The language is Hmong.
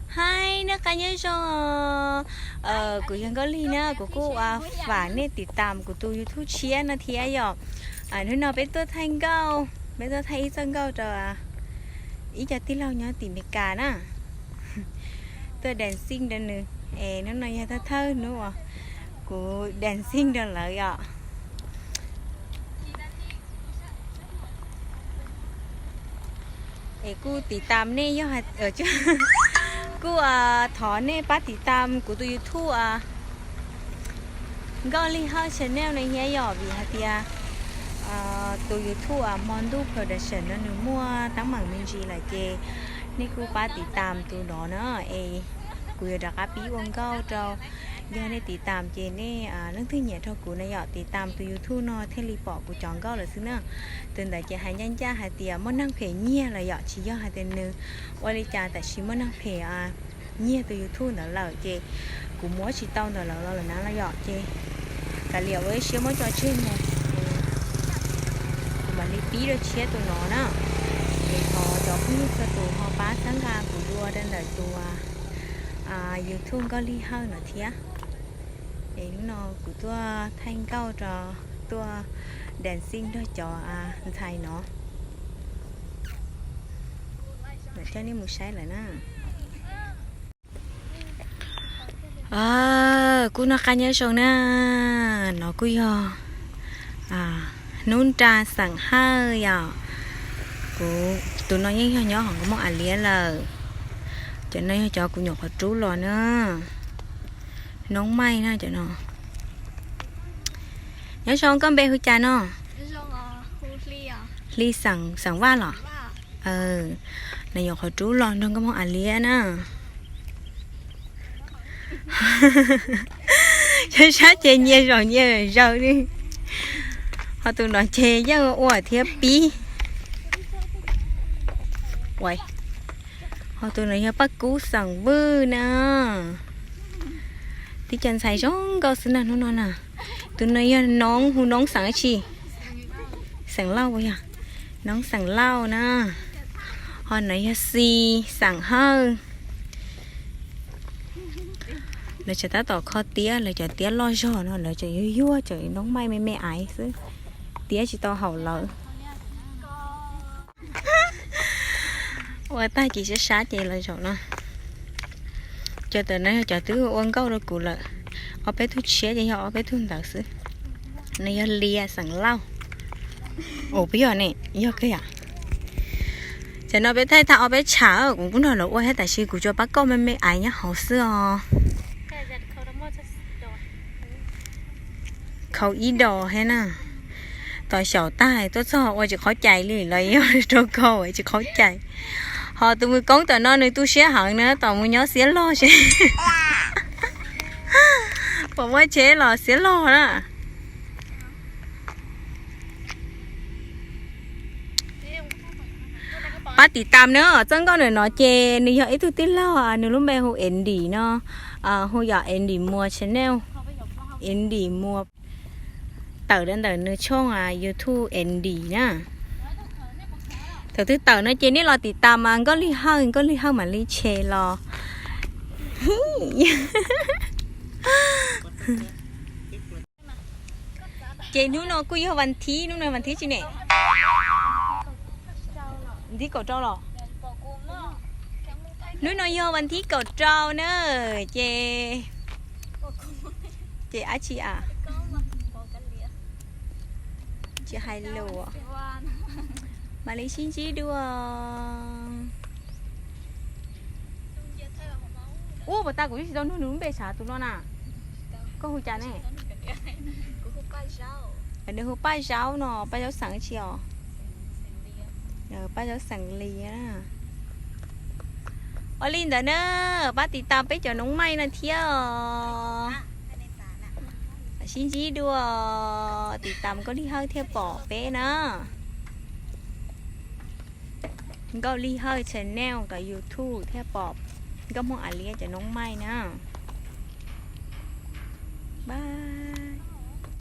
Hi, noj qab nyob zoo. Kuv yog Nkauj Lig na, kuv kuj fam nej tiv tam kuv tus YouTube tshiab no thiab yom. Hnub no peb tuaj thaij nkauj, peb tuaj thaij ib txoj nkauj rau ib co tij laug nyob tim Meskas na. Tuaj dancing rau nws, es hnub no yog thawj thawj hnub uas kuv dancing rau lawv yom. Es kuj tiv tam nej yog, kuj thov nej pab tiv tam kuv tus YouTube Nkauj Lig Hawj channel no thiab yom, vim hais tias tus YouTube Hmo Ntuj Production no nws muaj teeb meem me ntsis lawm ces nej kuj pab tiv tam tus no na, es kuv yuav rov qab pib ua nkauj rau. Yog nej tiv tam ces nej leej twg nyiam rau kuv na yom, tiv tam tus YouTube no thiaj li pom kuv cov nkauj lawm xwb na. Tus ntawd ces hais ncaj ncaj hais tias muaj neeg phem nyiag lawm yom, tsis yog hais tias nws ua li cas, tab sis muaj neeg phem nyiag tus YouTube ntawd lawm ces kuv muab tsis tau ntawm lawv los lawm na los yom, ces kav liam ua ib siab muab tso tseg mus, kuv mam li pib rau tshiab tus no na. Es thov cov phooj ywg txhua tus ho pab txhawb nqa kuv dua rau ntawm tus YouTube Nkauj Lig Hawj no thiab. Es hnub no kuv tuaj thaij nkauj rau, tuaj dancing nrog cov ntxhais no. Mam coj nej mus saib lawm na. Kuv noj qab nyob zoo na, no kuj yog hnub nra xeem Hawj yom. Kuv tus no yeej yog nyob hauv nkauj Hmoob As Liab lawm. Cov no yog cov kuv nyuam qhuav rub los na. Noob Maij na cov no. Nyob zoo, koj npe hu cas no? Hli xeem, xeem Vaj los? Nws nyuam qhuav rub los nrog nkauj Hmoob As Liab na. Sab sab ces nyias zaum nyias zaws li. Ho tus no ces yeej ua thiab pib. Ho tus no yog Paj Kub xeem Vwj na. Tib co ntxhais zoo nkauj xwb na hnub no na. Tus no yog Noob, hu Noob xeem dab tsi? Xeem Lauj puas yog? Noob xeem Lauj na. Ho no yog Xis xeem Hawj. Lawv tseem tab tom kho tiab, lawv cov tiab loj zog no lawv tseem yuag yuag, cov Noob Maij me me aiv xwb, tiab tsis tau haum lawv. Ua tag ces sab sab ces los zaum no. Cov ntawm no yog cov twb ua nkauj rau kuv lawm. Ob peb tug tshiab ces yog ob peb tug ntawd xwb. No yog Lias xeem Lauj. Ua puas yog ne? Yog kawg yom. Tam no peb thaij tag ob peb tshav, kuv kuj nrog lawv ua thiab, tab sis kuv tsuas pab kauj me me aiv nyob hauv xwb os. Khau ib dos thiab na. Tos xyaum tag tuaj txog ua tsis qhov cai li los yog rau kauj tsis qhov cai. Ho tus mus koob tom no nws tu siab heev na, tom mus nyob xiab log seb puas muaj tsheb los xiab log na. Pab tiv tam na, txoj nkauj ntawm no ces nws yog ib tug tij laug, nws lub npe hu Andy no, hu yog Andy Muas channel, Andy Muas. Tawm rau ntawm nws tshooj YouTube Andy na. Thaum twg tawm no ces nej los tiv tam mas Nkauj Lig Hawj, Nkauj Lig Hawj mam li tshem los. Ces hnub no kuj yog vas thib, hnub no vas thib tsi ne? Vas thib kaum rau los? Hnub no yog vas thib kaum rau na, ces, ces dab tsi a? Tsis hais lus. Mam li sib ntsib dua. Ua puas tas kuv twb tsis tau nug nws lub npe sav tus no na. Koj hu cas ne? Nws hu Paj Zaub no, Paj Zaub xeem tsi os? Paj Zaub xeem Lis na. Ua li ntawd na, pab tiv tam peb cov noob maij no thiab os. Sib ntsib dua, tiv tam Nkauj Lig Hawj thiaj pom peb na. Nkauj Lig Hawj channel kom YouTube thiaj pom Nkauj Hmoob As Liab cov noob maij na. Bye.